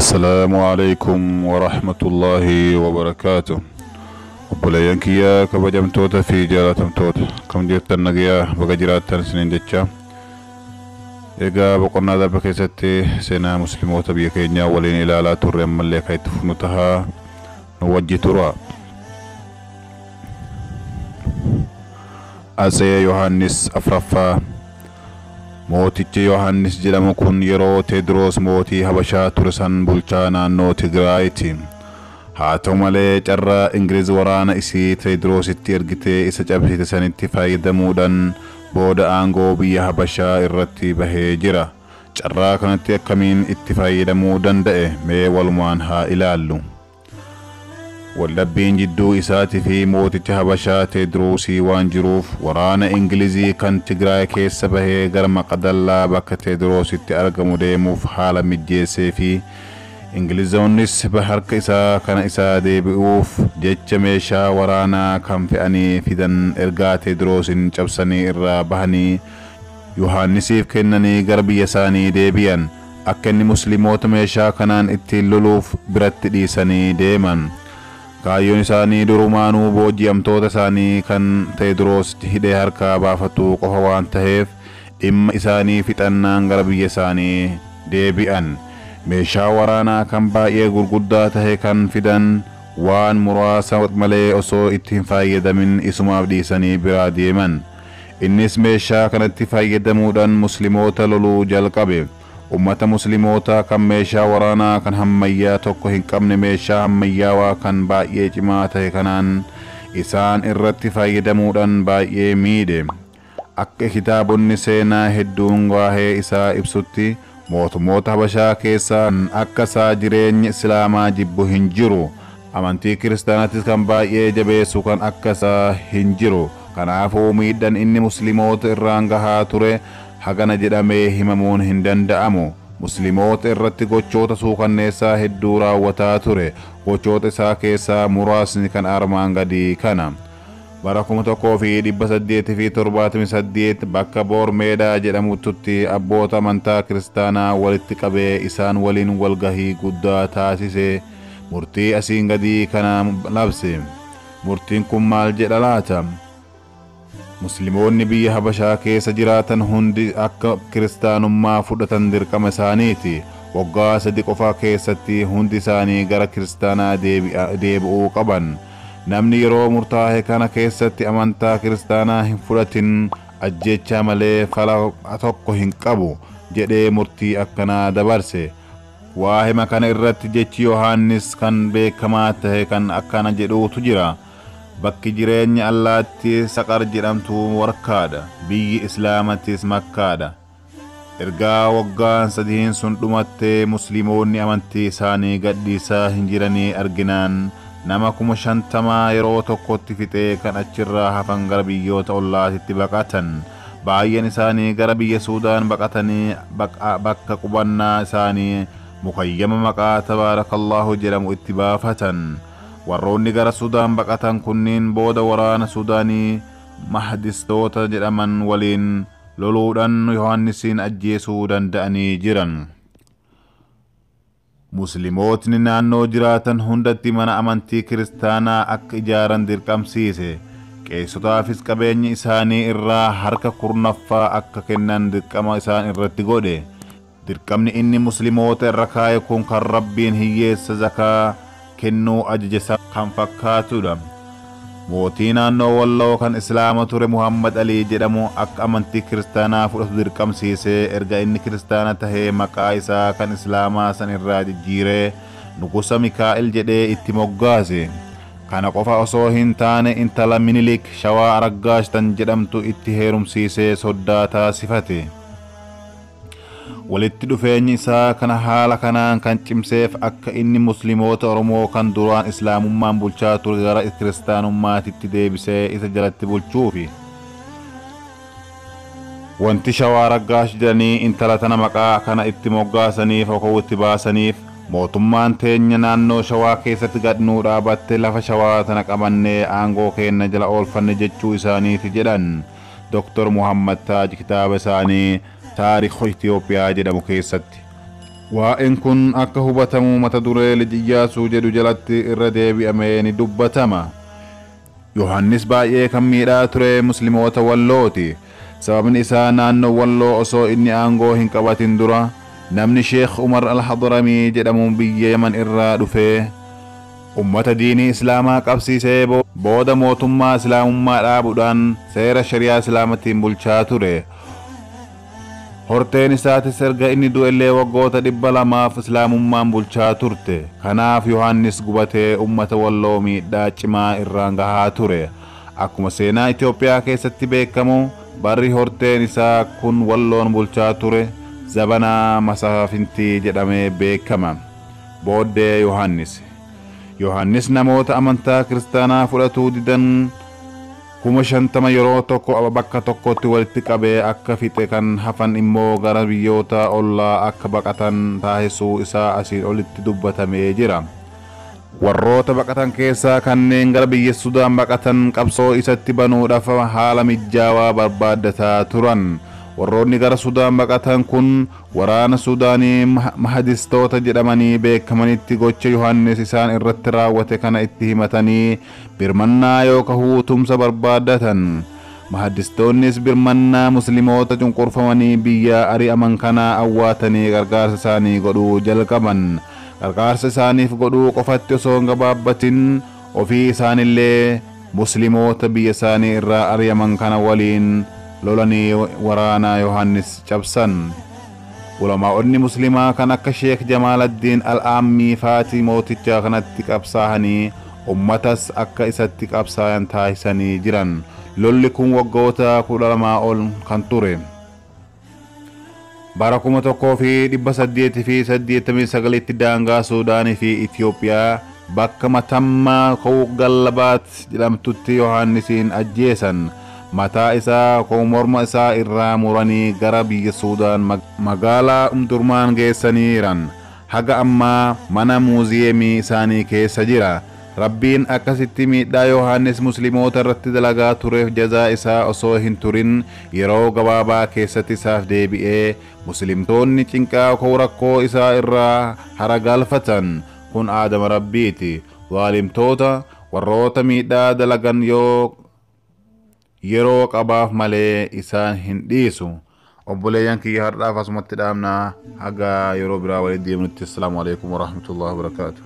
Assalaamu alaikum wa rahmatullahi wa barakaatu. Obboleeyyan kiyya kabajamtoota fi jaalatamtoota, kam jirtan? Nagayaa? Baga jiraattan isiniin jecha. Egaa boqonnaa darbe keessatti seenaa musliimoota biyya keenyaa waliin ilaalaa turre, ammallee kan itti fufnu tahaa, nu wajji tura. Atsee Yohaannis Afraffaa. Mootichi Yohaannis jedhamu kun yeroo Teediroos mootii Habashaa ture san bulchaa naannoo Tigraayiti. Haa ta'u malee, carraa Ingiliz waraana isii Teediroositti ergitee isa cabsite sanitti fayyadamuudhaan booda aangoo biyya Habashaa irratti bahee jira. Carraa kanatti akkamiin itti fayyadamuu danda'e? Mee walumaan haa ilaallu. Waldhabbiin jidduu isaatii fi mooticha Habashaa Teediroosii waan jiruuf, waraana Ingilizii kan Tigraay keessa bahee gara Maqadallaa bakka Teediroositti argamu deemuuf haala mijjeessee fi Ingilizoonnis harka isaa kana isaa deebi'uuf jecha meeshaa waraanaa kan fe'anii fidan ergaa Teediroosiin cabsanii irraa bahanii Yohaannisiif kennanii gara biyya isaanii deebi'an. Akka inni musliimoota meeshaa kanaan ittiin loluuf biratti dhiisanii deeman. Kaayyoon isaanii durumaanuu booji'amtoota isaanii kan Teediroos hidhee harkaa baafatu qofa waan ta'eef, dhimma isaanii fixannaan gara biyya isaanii deebi'an. Meeshaa waraanaa kan baay'ee gurguddaa tahe kan fidan waan muraasa malee osoo itti hin fayyadamin isumaaf dhiisanii biraa deeman. Innis meeshaa kanatti fayyadamuudhaan musliimoota loluu jalqabe. Ummata muslimootaa kan meeshaa waraanaa kan hammayyaa tokko hin qabne meeshaa hammayyaawaa kan baay'ee cimaa ta'e kanaan isaan irratti fayyadamuudhaan baay'ee miidhe. Akka kitaabonni seenaa hedduun waa'ee isaa ibsutti, mootummoota Habashaa keessaa akka isaa jireenya Islaamaa jibbu hin jiru. Amantii kiristaanattis kan baay'ee jabeessu kan akka isaa hin jiru. Kanaafuu miidhaan inni musliimoota irraan gahaa ture hagana jedhamee himamuun hin danda'amu. Musliimoota irratti gochoota suukanneessaa hedduu raawwataa ture. Gochoota isaa keessaa muraasni kan armaan gadii kana. Bara 1878 bakka Boor Meedaa jedhamutti abboota amantaa kiristaanaa walitti qabee isaan waliin walgahii guddaa taasise, murtii asiin gadii kana labse. Murtiin kun maal jedha laata? Musliimoonni biyya Habashaa keessa jiraatan hundi akka kiristaanummaa fudhatan dirqama isaaniiti. Waggaa 3 qofa keessatti hundi isaanii gara kiristaanaa deebi'uu qaban. Namni yeroo murtaa'e kana keessatti amantaa kiristaanaa hin fudhatin ajjechaa malee fala tokko hin qabu jedhee murtii akkanaa dabarse. Waa hima kana irratti jechi Yohaannis kan beekamaa tahe kan akkana jedhuutu jira. Bakki jireenya allaatti Saqar jedhamtu warkaadha. Biyyi Islaamattis Makkaadha. Ergaa waggaan sadiin sun dhumattee musliimoonni amantii isaanii gadhiisaa hin jiranii arginaan, nama 50,000 yeroo tokkotti fixee kan achirraa hafan gara biyyoota ollaatitti baqatan. Baay'een isaanii gara biyya Suudaan baqatanii bakka qubannaa isaanii mukayyama maqaa Tabaarakallahu jedhamu itti baafatan. Warroonni gara Sudaan baqatan kunniin booda waraana Sudaanii Mahdistoota jedhaman waliin loluudhaan Yohaannisiin ajjeesuu danda'anii jiran. Musliimootni naannoo jiraatan hundatti mana amantii kiristaanaa akka ijaaran dirqamsiise. Qeessotaafis qabeenya isaanii irraa harka kurnaffaa akka kennan dirqama isaan irratti godhe. Dirqamni inni musliimoota irra kaa'e kun kan Rabbiin hiyyeessa zakaa kennuu ajaje kan fakkaatudha. Mootii naannoo Walloo kan Islaama ture Muhammad Alii jedhamu akka amantii kiristaanaa fudhatu dirqamsiisee, erga inni kiristaana tahee maqaa isaa kan Islaamaa san irraa jijjiiree Nugusa Mikaa'el jedhee itti moggaase. Kana qofa osoo hin taane, intala Minilik Shawaa Araggaash tan jedhamtu itti heerumsiisee soddaa taasifate. Walitti dhufeenyi isaa kana haala kanaan kan cimseef akka inni musliimoota Oromoo kan duraan Islaamummaan bulchaa ture gara kiristaanummaatitti deebisee isa jalatti bulchuufi. Wanti Shawaa Raggaash jedhanii intala tana maqaa kana itti moggaasaniif yookaan itti baasaniif, mootummaan teenya naannoo Shawaa keessatti gad nuu dhaabatte, lafa Shawaa tana qabannee aangoo keenya jala oolfanne jechuu isaaniiti jedhan Dr. Muhammad Taaj kitaaba isaanii Taarikh Itoophiyaa jedhamu keessatti. Waa'een kun akka hubatamu mata duree Lij Iyyaasuu jedhu jalatti irra deebi'amee ni dubbatama. Yohannis baay'ee kan miidhaa ture Musliimoota Wallooti. Sababni isaa naannoo Walloo osoo inni aangoo hin qabatin dura namni Sheekh Umar Al-Hadramii jedhamu biyya Yaman irraa dhufee ummata diinii Islaamaa qabsiisee booda mootummaa Islaamummaa dhaabuudhaan seera shari'aa Islaamatiin bulchaa ture. Horteen isaatis erga inni du'ellee waggoota 200f Islaamummaan bulchaa turte. Kanaaf Yohannis gubatee ummata Walloo miidhaa cimaa irraan gahaa ture. Akkuma seenaa Itoophiyaa keessatti beekamu barri horteen isaa kun Walloon bulchaa ture Zabanaa Masaafintii jedhamee beekama. Booddee Yohannis. Yohannis namoota amantaa kiristaanaa fudhatuu didan 50,000 yeroo tokko bakka tokkotti walitti qabee akka fixe, kan hafan immoo gara biyyoota ollaa akka baqatan taasisuu isaa asiin olitti dubbatamee jira. Warroota baqatan keessaa kanneen gara biyya Sudaan baqatan qabsoo isatti banuudhaaf haala mijaawaa barbaaddataa turan. Warroonni gara Sudaan baqatan kun waraana Sudaanii Mahadistoota jedhamanii beekamanitti gocha Yohannis isaan irratti raawwate kana itti himatanii birmannaa yookaan tumsa barbaaddatan. Mahadistoonnis birmannaa Musliimoota cunqurfamanii biyya ari'aman kana awwaatanii gargaarsa isaanii godhuu jalqaban. Gargaarsa isaaniif godhuu qofatti osoo hin gabaabbatin ofii isaanillee Musliimoota biyya isaanii irraa ari'aman kana waliin lolanii waraana Yohannis cabsan. Ulamaa'onni Muslimaa kan akka Sheek Jamaaladdiin Al-Aammii faati mooticha kanatti qabsaa'anii ummatas akka isatti qabsaa'an taasisanii jiran. Lolli kun waggoota 12 ol kan ture. Bara 1889tti daangaa Suudaanii fi Itoophiyaa bakka Matammaa Gallabaat jedhamtutti Yohannisiin ajjeesan. Mataa isaa morma isaa irraa muranii gara biyya Suudaan magaalaa Umdurmaan geessaniiran. Haga ammaa mana muuziyeemii isaanii keessa jira. Rabbiin akkasitti miidhaa Yohannis Musliimoota irratti dalagaa tureef jazaa isaa osoo hin turin yeroo gabaabaa keessatti isaaf deebi'ee Muslimtoonni cinqaa rakkoo isaa irraa haragalfatan. Kun aadama Rabbiiti. Zaalimtoota warroota miidhaa dalagan yoo yeroo qabaaf malee isaan hin dhiisu. Obboleeyyan kiyya har'aaf asumatti dhaabnaa, haga yeroo biraa walitti deemnutti. Assalaamu alaikum warahmatullahi wabarakaatu.